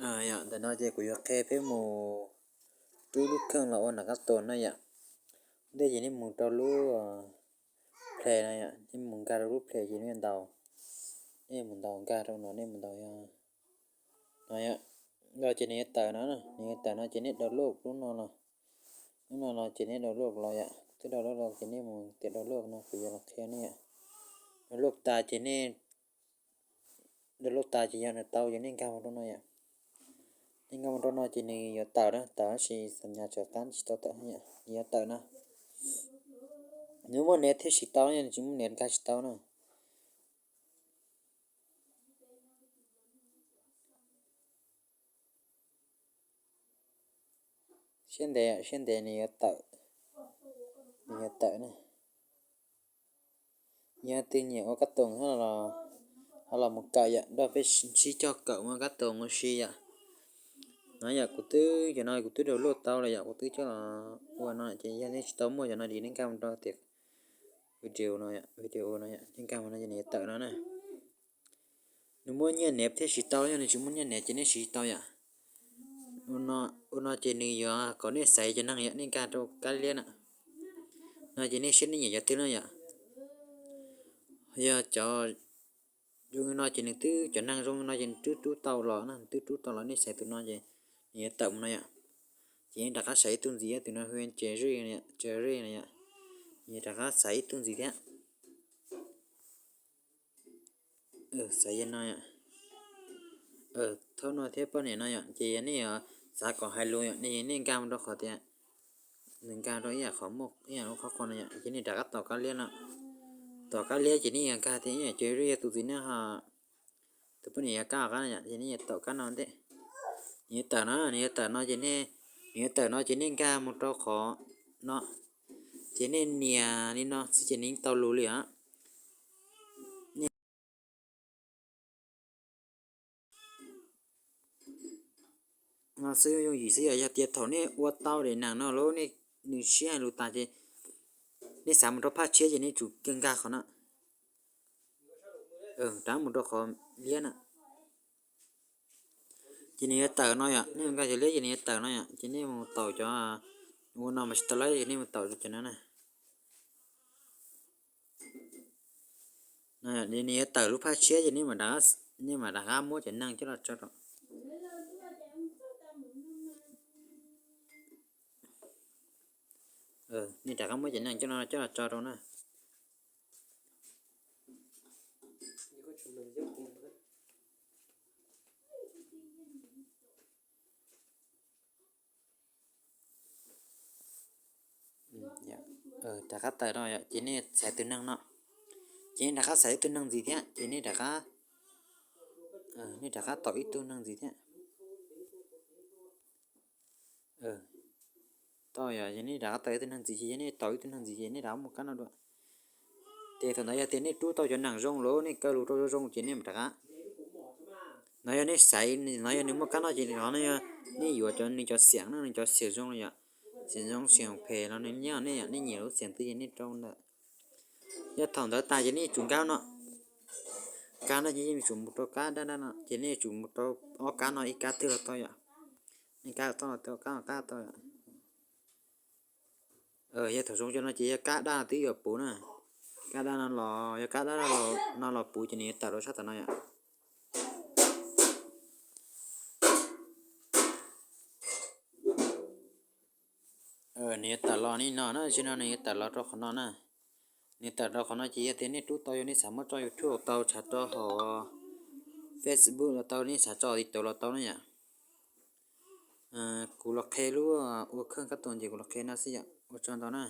Yog ntawm no ces kuv yuav qhia peb mus rub lub kheej los ua nram kab toos na yom. Ntej ces nej mus rau lub Play no yom, nej mus nkag rau lub Play ces nej ntaus, nej mus ntaus nkag rau no, nej mus ntaus yog no yom. Nkag ces nws yuav tawm no, nws yuav tawm no ces nej download lub no los, lub no los ces nej download los yom. Twb download los ces nej mus tias download no kuv yuav los qhia nej yom. Download tas ces nej download tas ces yog nws tau ces nej nkag mus rau no yom. Nej nkag mus rau no ces nws yuav tawm na, tawm tab sis xam nyas tsawv qab tsis tau tawm yom, nws yuav tawm na. Nws muaj niam thiaj siv tau, yog nws tsis muaj niam nkag tsis tau na. Siab ntev, siab ntev nws yuav tawm, nws yuav tawm na. Yog twg nyiam ua kab toos ho los mus kawm yom, nrog peb sib cog kawm ua kab toos ua si yom. No yom, kuv twb, cov no kuv twb download tau lawm yom, kuv twb coj los ua no ces yog nej tsis tau muaj cov no ces nej nkag mus rau tias video no, video no, nej nkag mus no ces nws yuav tawm no na. Nws muaj nyiaj niam thiaj siv tau, yog nws tsis muaj nyiaj niam ces nej siv tsis tau yom. Ua no ces nws yuav kom nej xaiv cov neeg yom, nej nkag rau kab liab na. No ces nej siab nej nyiam cov twg na yom. Yog cov zoo no ces nws twb, cov neeg zoo no ces nws twb rub tau los na, nws twb rub tau los, nej xaiv tus no ces nws yuav tawm mus no yom. Ces nej rov qab xaiv ib tug ntxiv, tus no hu Cherry, Cherry no yom. Nws rov qab xaiv ib tug ntxiv thiab. Xaiv yog no yom. Thaum no thiab poj niam no yom, ces yog nej yuav xav kom hais lus yom, nej nkag mus rau qhov tias, nws nkag rau ib yam qhov muaj ib yam lub qhov qhov no yom, ces nej rov qab tom kab liab no. Tom kab liab ces nej yuav nkag tias ib yam Cherry yog tus txiv neej ho tus poj niam yuav kab qab no yom, ces nej yuav tom kab no ntej. Nws yuav tawm no, nws yuav tawm no ces nej, nws yuav tawm no ces nej nkag mus rau qhov no, ces nej nias li no xwb ces nws yeej tau lus li os. No xwb yooj yim xwb yom, yog tias thaum nej ua tau daim neem no lawm, nws sib hais lus tas ces nej xav mus rau phaj tshiab ces nej tsum kiag nkag qhov no, rov mus rau qhov liab na. Ces nws yuav tawm no yom, nej nkag cov liab ces nws yuav tawm no yom, ces nej mus taus cov, ua no mas tsis tau lawm ces nej mus taus cov no na. Nws yuav tawm lub phaj tshiab ces nej mam rov qab muab cov neeg coj los tso rau. Nej rov qab muab cov neeg coj no coj los tso rau na. Rov qab tawm no yom, ces nej xaiv tus neeg no, ces nej rov qab xaiv ib tug neeg ntxiv thiab, ces nej rov qab, nej rov qab tau ib tug neeg ntxiv thiab. Tau yom, ces nej rov qab tau ib tug neeg ntxiv, ces yog nej tau ib tug neeg ntxiv ces nej rov qab muab kab no dua. Ces thaum ntawd yog tias nej rub tau cov neeg zoo lawm, nej kaw lus rau zoo ces nej mam rov qab. No yog nej xaiv, no yog nws muaj kab no ces no yog nej yuav cov, nws cov xiam no, nws cov xiam zoo yom, xiam zoo xiam phem los nws nyob nej yom, nej nyiam lub xiam twg ces nej rau ntawd. Yog thaum ntawd tas ces nej tsum nkag no, nkag no ces yeej tsum mus rau kab daj daj no, ces nej tsum mus rau ob kab no ib kab twg los tau yom. Nej kab tau los tau, kab no kab tau yom. Yog thaum zoo cov no ces yog kab daj no twb yuav puv na. Kab daj no los yog kab daj no los puv ces nws yuav tawm rau sab tom no yom. Nws yuav tawm los li no na, tam sim no nws yuav tawm los rau qhov no na. Nws tawm rau qhov no ces yog tias nej rub tau, yog nej xav muab tso YouTube los tau, tshav rau hauv Facebook los tau, nej xav tso TikTok los tau na yom. Kuv los qhia lub ua kheej kab toos ces kuv los qhia no xwb yom, ua tsaug ntau na.